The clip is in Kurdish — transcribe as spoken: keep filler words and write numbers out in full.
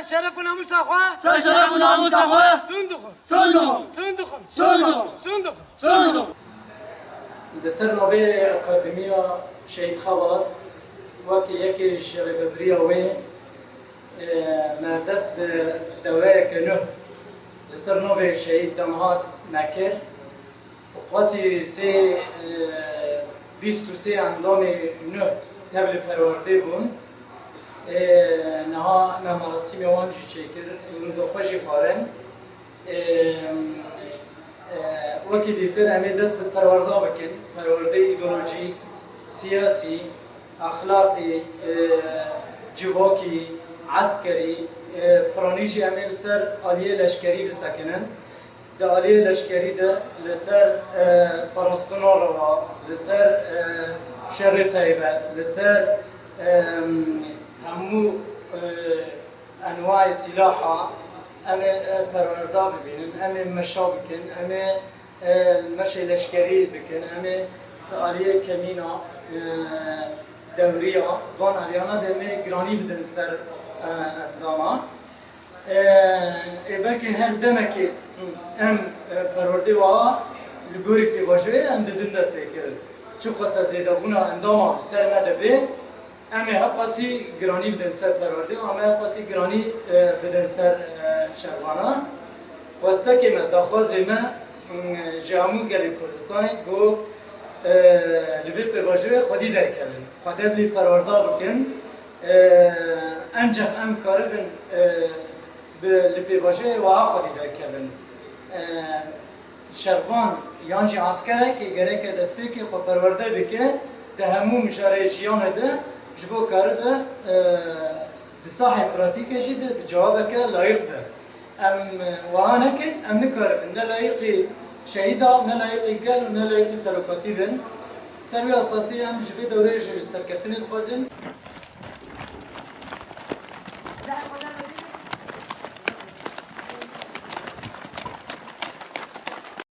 Şeref û namusa xwe. Ser şeref û namusa xwe. Sun dixwim. Sun dixwim. Sun dixwim. Sun dixwim. Sun dixwim. Sun dixwim. Li ser navê Akademiya Şehîd Xebat, wekî yekê ji rêvebiriya wê, e, me dest bi dewreyeke nû li ser navê Şehîd Demhat me kir. Qasî sê, e, bîst û sê endamê nû tev li perwerdê bûn. E, niha me merasîmê wan jî çêkir, sûnda xwe jî xwarin. E, e, wekî dîtir em ê dest bi perwerda bikin, perwerdê îdeolojîk, siyasî, exlaqî, e, civakî, eskerî, e, piranî jî em ê li ser aliyê leşkerî bisekinin. Di aliyê leşkerî de li ser, e, parastina rewa, li ser, e, şerê taybet, li ser, e, hemû, e, enwayê sîlaha em ê, e, perwerda bibînin, em ê meşa bikin, em ê, e, meşê leşkerî bikin, em ê di aliyê kemîna, e, dewriya van aliyana de em ê giranî bidin ser, e, endama. E, ê belkî her demekê em, e, perwerdê wa li gorî pêvajoyê em didin dest pê kirin. Çiqasa zêdebûna endama bi ser me de bê, em ê heqasî giranî bidin ser perwerdê, em ê heqasî giranî, e, bidin ser, e, şervana. Xwestekê me, daxwazê me, m, ji hemû gelê Kurdistanê ku, e, li vê pêvajoyê xwedî derkevin, xwe dev lê perwerda bikin. E, encax em karibin, e, bi, li pêvajoyê wiha xwedî derkevin. E, şervan yan jî eskerekê gereke destpêkê xwe perwerde bike, di hemû mijarê jiyanê de ji bo karibe, e, di sahê pratîkê jî de bi cewabeke layîq be. Em, e, wiha nekin, em nikaribin ne layîqî şehîda, ne layîqî gel û ne layîqî serokatî bin. Ser wî esasî em ji vê dewrê jî serkeftinê dixwazin.